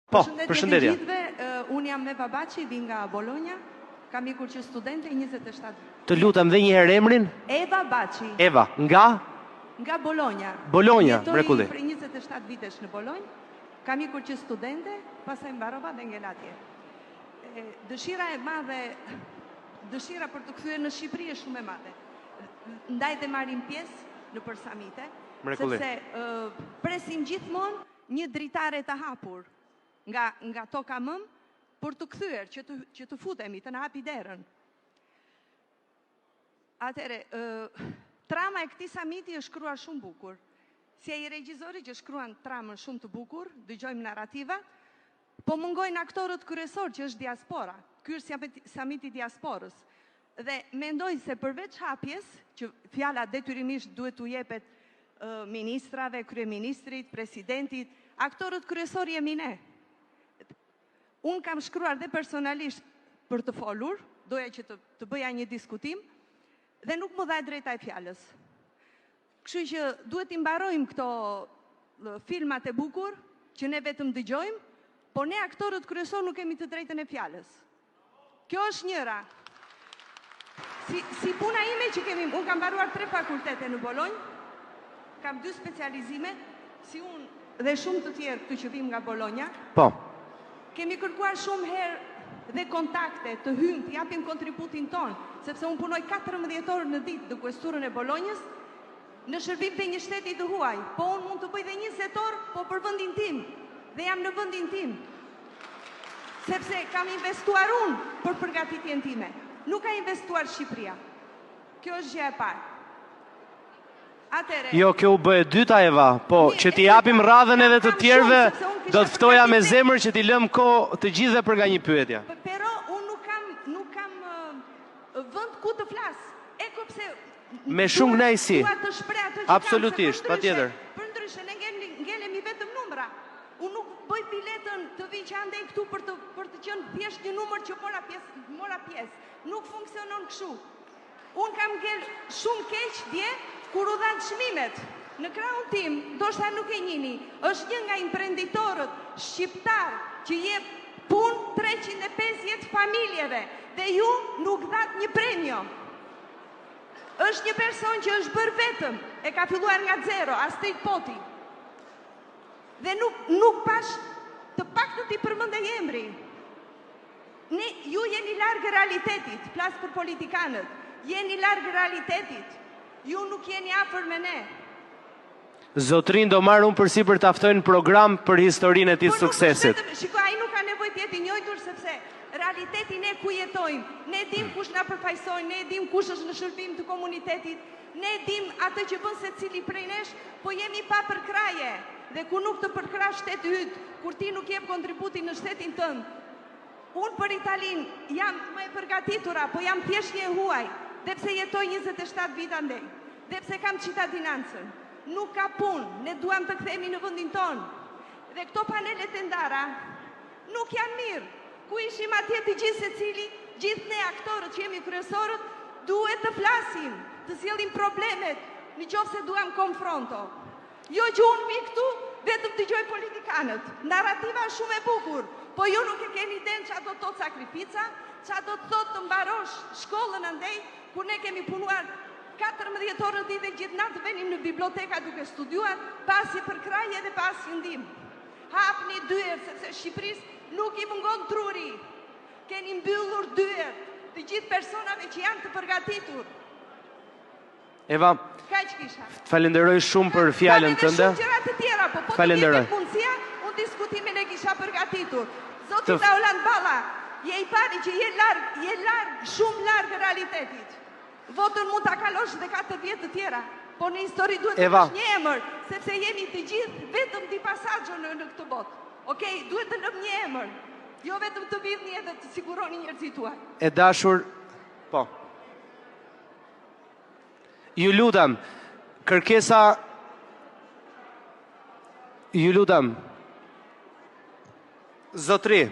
Po, Përshëndetje të përshëndetje. gjithëve. Unë jam Eva Baçi, vi nga Bologna. Kam ikur që studente 27 Të lutem dhe një herë emrin? Eva Baçi. Eva, nga? Nga Bologna. Bologna, Jetoj mrekulli. prej 27 vitesh në Bolonjë. Kam ikur që studente, pastaj mbarova dhe ngela atje. E, Dëshira e madhe, dëshira për të kthyer në Shqipëri është shumë e madhe. Ndaj dhe marrim pjesë nëpër samite, Mrekulli. sepse ë, presim gjithmonë një dritare të hapur nga nga toka mëm për të kthyer, që të që të futemi, të na hapi derën. Atëre, ë, trama e këtij samiti është shkruar shumë bukur. Si ai regjizori që shkruan tramën shumë të bukur, dëgjojmë narrativa, po mungojnë aktorët kryesor që është diaspora. Ky është samiti, samiti i diasporës. Dhe mendoj se përveç hapjes, që fjala detyrimisht duhet t'u jepet ë, ministrave, kryeministrit, presidentit, aktorët kryesor jemi ne. Unë kam shkruar dhe personalisht për të folur, doja që të, të bëja një diskutim, dhe nuk më dha e drejta e fjalës. Kështu që duhet t'i mbarojmë këto ë, filmat e bukur që ne vetëm dëgjojmë, po ne aktorët kryesor nuk kemi të drejtën e fjalës. Kjo është njëra. Si, si puna ime që kemi, unë kam mbaruar tre fakultete në Bolonjë, kam dy specializime, si unë dhe shumë të tjerë këtu që vim nga Bologna, Po. Kemi kërkuar shumë herë dhe kontakte, të hymë, të japim kontributin ton, sepse unë punoj 14 orë në ditë në kuesturën e Bolonjës, në shërbim të një shteti të huaj, po unë mund të bëj dhe 20 orë, po për vendin tim, dhe jam në vendin tim, sepse kam investuar unë për përgatitjen time. Nuk ka investuar Shqipëria. Kjo është gjëja e parë. Atëre, Jo, kjo u bë e dyta Eva, po Mirë, që t'i e japim dyta. radhën edhe të Kam tjerëve, shumë, sepse unë kisha do të ftoja me përgatitur- zemër që t'i lëm kohë të gjithëve për nga një pyetje. P- Pero unë nuk kam nuk kam ë, vend ku të flas. Eko pse Me shumë dua- kënaqësi. Dua të shpreh ato që kam, se Absolutisht, përndryshe- patjetër. Përndryshe ne ngelemi, ngelemi vetëm numra. Unë nuk bëj biletën të vi që andej këtu për të për të qenë thjesht një numër që mora pjesë, mora pjesë. Nuk funksionon kështu. Unë kam ngel shumë keq dje kur u dhanë çmimet. Në krahun tim, ndoshta nuk e njihni, është një nga imprenditorët shqiptar që jep punë 350 familjeve dhe ju nuk dhat një premio. Është një person që është bërë vetëm, e ka filluar nga zero, Astrit Poti. Dhe nuk nuk pash të paktën t'i përmendej emri. Ne, ju jeni larg realitetit, flas për politikanët. Jeni larg realitetit. Ju nuk jeni afër me ne. Zotrin do marr unë përsipër ta ftoj në program për historinë e tij Po të nuk është suksesit. vetëm, shiko, ai nuk ka nevojë të jetë i njohur sepse realiteti ne ku jetojmë, ne dim kush na përfaqëson, ne dim kush është në shërbim të komunitetit, ne dim atë që bën secili prej nesh, po jemi pa përkrahje. Dhe kur nuk të përkrah shteti yt, kur ti nuk jep kontributin në shtetin tënd, Unë për Italinë jam më e përgatitura, po jam thjesht një e huaj, dhe pse jetoj 27 vite andej, dhe pse kam cittadinancën. Nuk ka punë, ne duam të kthehemi në vendin tonë. Dhe këto panelet e ndara nuk janë mirë. Ku ishim atje të gjithë secili, gjithë ne aktorët që jemi kryesorët, duhet të flasim, të sjellim problemet, në qoftë se duam konfronto. Jo që unë vi këtu, vetëm dëgjoj politikanët. Narrativa është shumë e bukur, po ju nuk e keni idenë çfarë do të thotë sakrifica, çfarë do të thotë të mbarosh shkollën andej, kur ne kemi punuar 14 orë në ditë dhe gjithë natë venim në biblioteka duke studiuar, pa asnjë përkrahje dhe pa asnjë ndihmë. Hapni dyert sepse Shqipërisë nuk i mungon truri. Keni mbyllur dyert të gjithë personave që janë të përgatitur. Eva, Kaq kisha. të falenderoj shumë për fjalën Kam edhe tënde. shumë gjëra të tjera, po po të Falenderoj. jepet mundësia, unë diskutimin e kisha përgatitur. Zoti Të- Taulant Balla, je i pari që je larg, je larg, shumë larg realitetit. Votën mund ta kalosh dhe 4 vjet të tjera, po në histori duhet të Eva. kesh një emër, sepse jemi të gjithë vetëm di passaggio në, në këtë botë. Okej, duhet të lëm një emër, jo vetëm të vidhni edhe të siguroni njerëzit tuaj. E dashur, po. Ju lutem, kërkesa Ju lutem. Zotri.